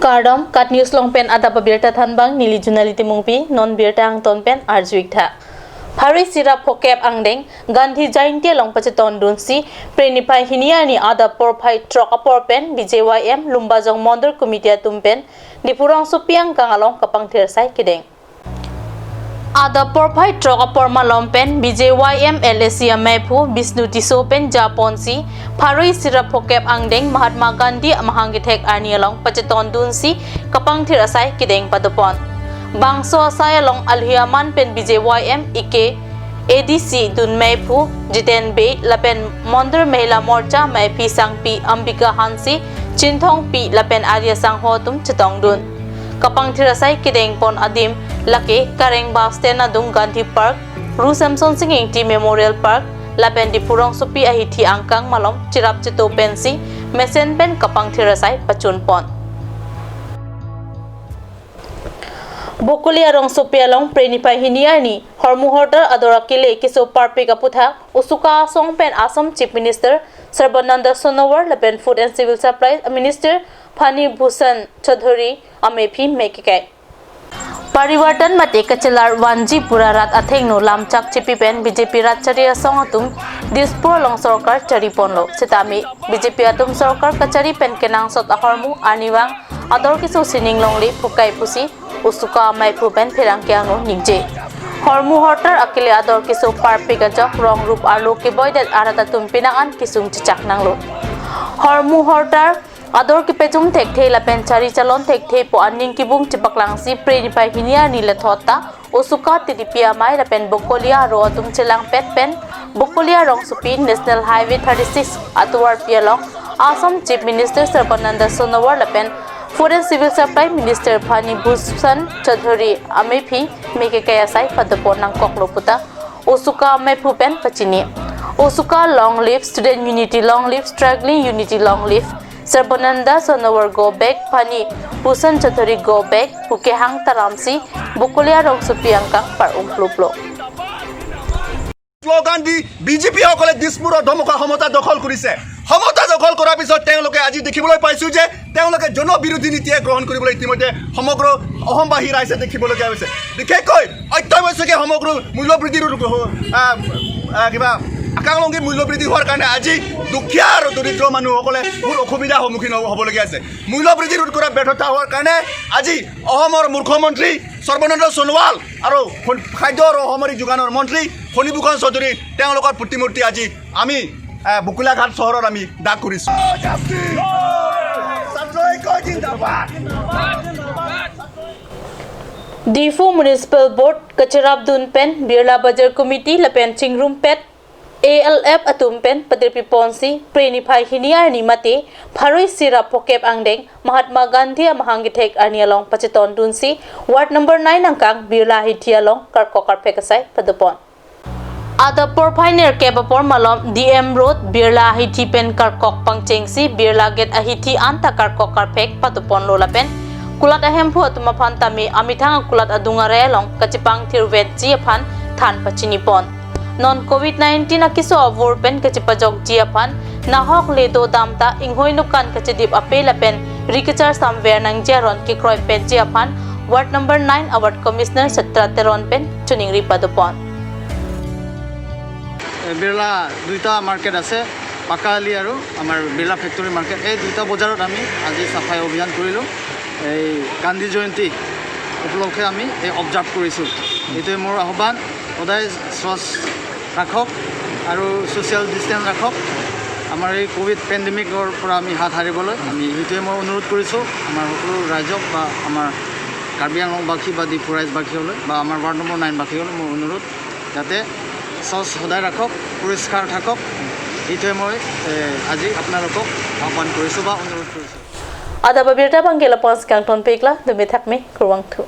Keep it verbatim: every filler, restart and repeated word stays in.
Kardom, KAT News along pen adap abirta thanbang neli Junali Timungpi, non birta angton pen arju-ik tha. Pharo isi ra phokep angdeng Gandhi Jayanti along pachetongdunsi, Phre niphai hini arni adap porphai throk apor pen B J Y M Lumbajong Mondol Committee atum pen Diphu rongsopi angkang along kapangthir asai kedeng. Adap porphai throk apor malom pen B J Y M L A C ameiphu Bishnu Tisso pen japonsi, pharo isi ra phokep angdeng Mahatma Gandhi amahang kethek arni along pachetongdunsi kapangthir asai kedeng padopon. Bangso asai along alohi aman pen B J Y M E K A D C dun meiphu Jiten Bey lapen Mondol Mahila Morcha meiphi sangpi Ambika Hanse, Chinthongpi lapen Arya Sangho atum chetongdun. Kapangthir asai kedengpon adim lake Kareng bus stand adung Gandhi Park, Ru Semsonsing Ingti Memorial Park, lapen Diphu rongsopi ahithi angkang malom cherap cheto pensi mesen pen kapangthir asai pachunpon. Bokolia rongsopi along Phre niphai hini arni hormu hortar ador akele keso parpik aputhak Usuka asong pen Assam Chief Minister Sarbananda Sonowal lapen Food and Civil Supplies Minister Phani Bhushan Chaudhary ameiphi me kekai. Parivartan mate kachelar vanji pura rat athengno lamchak chipi pen B J P rat chari asong atum Dispur along sorkar chariponlo. Setame B J P atum sorkar kachari pen kenangsot ahormu arnivang ador keso sining longle pukai pusi Usuka ameiphu pen pherangke angno ningje. Hormu hortar akele ador keso parpik ajok rong rup arlo keboidet arat atum penang an kesung chechak nanglo. Hormu hortar ador kepejum thekthe lapen chari chalon thekthe pu aning kibung chepaklangsi Phre niphai hini arni lethot ta Usuka T D P amei lapen Bokolia aro atum chelangpet pen Bokolia rongsopi National Highway thirty-six atovarpi along Assam Chief Minister Sarbananda Sonowal lapen Food and Civil Supply Minister Phani Bhushan Chaudhary ameiphi me kekai asai padopon nangkoklo puta Usuka ameiphu pen pachini. Usuka long live, student unity long live, struggling unity long live, Sarbananda Sonowal go back, Phani Bhushan Chaudhary go back pu kehang taramsi Bokolia rongsopi angkang par-ung pluplo. Slogan দি BJP সকলে দিছপুৰৰ ধমকা ক্ষমতা দখল কৰিছে। ক্ষমতা দখল কৰাৰ পিছত তেওঁলোকে আজি দেখিবলৈ পাইছো যে তেওঁলোকে জনবিৰোধী নীতিয়ে গ্ৰহণ কৰিবলৈ ইতিমধ্যে সমগ্ৰ অসমবাসী ৰাইজে দেখিবলগীয়া হৈছে। বিশেষকৈ অত্যাৱশ্যকীয় সামগ্ৰীৰ মূল্যবৃদ্ধি ৰোধ হ-, আহ, আহ, কিবা আকাংলংঘী মূল্যবৃদ্ধি হোৱাৰ কাৰণে আজি দুখীয়া আৰু দৰিদ্ৰ মানুহসকলে বহুত অসুবিধাৰ সন্মুখীন হ'ব-, হ'বলগীয়া হৈছে। মূল্যবৃদ্ধি ৰোধ কৰাত ব্যৰ্থতা হোৱাৰ কাৰণে আজি অসমৰ মুখ্যমন্ত্ৰী সৰ্বানন্দ সোণোৱাল আৰু খন-, খাদ্য আৰু অসামৰিক যোগানৰ মন্ত্ৰী ফণীভূষণ চৌধুৰী তেওঁলোকৰ প্ৰতিমূৰ্তি আজি আমি, আহ, বকুলাঘাট চহৰত আমি দাগ কৰিছো। Diphu Municipal Board kacherapdun pen Birla Bazar Committee lapen chingrumpet A L F atum pen patirpiponsi Phre niphai hini arni mate pharo isi ra phokep angdeng Mahatma Gandhi amahang kethek arni along pachetongdunsi Ward number nine angkang Birla ahithi along karkok karphek asai padopon. Adap porphai nerkep apor malom D M Road Birla ahithi pen karkok pangchengsi Birla Gate ahithi anta karkok karphek padoponlo lapen kulat ahemphu atum aphan tame amethang akulat adung arai along kachepangthirvetji aphan than pachinipon. Non covid nineteen akeso avur pen kachepajokji aphan nahok le do dam ta inghoi nokan kachedip ape lapen ri kachar samver nangji aron kekroi petji aphan Ward number nine a Ward Commissioner Chitra Teron pen choningri padopon. এ, বিৰলা দুইটা মাৰ্কেট আছে, পাকা আলি আৰু আমাৰ Birla factory market. এই দুইটা বজাৰত আমি আজি চাফাই অভিযান কৰিলোঁ। এই গান্ধী জয়ন্তী উপলক্ষে আমি এই অবজাৰ্ভ কৰিছোঁ। এইটোৱে মোৰ আহ্বান, সদায় স্বচ্ছ ৰাখক আৰু ছ'চিয়েল ডিষ্টেঞ্চ ৰাখক। আমাৰ এই ক'ভিড পেণ্ডেমিকৰ পৰা আমি হাত সাৰিবলৈ আমি সেইটোৱে মই অনুৰোধ কৰিছোঁ আমাৰ সকলো ৰাইজক বা আমাৰ কাৰ্বি আংলংবাসী বা ডিফু ৰাইজবাসীলৈ বা আমাৰ ৱাৰ্ড নম্বৰ নাইনবাসীলৈ মোৰ অনুৰোধ, যাতে স্বচ্ছ সদায় ৰাখক, পৰিষ্কাৰ থাকক। এইটোৱে মই, এ, আজি আপোনালোকক আহ্বান কৰিছোঁ বা অনুৰোধ কৰিছোঁ। Adap abirta abangke lapu-an si kangtonpiklo, dumi thakmi, kurvangthu.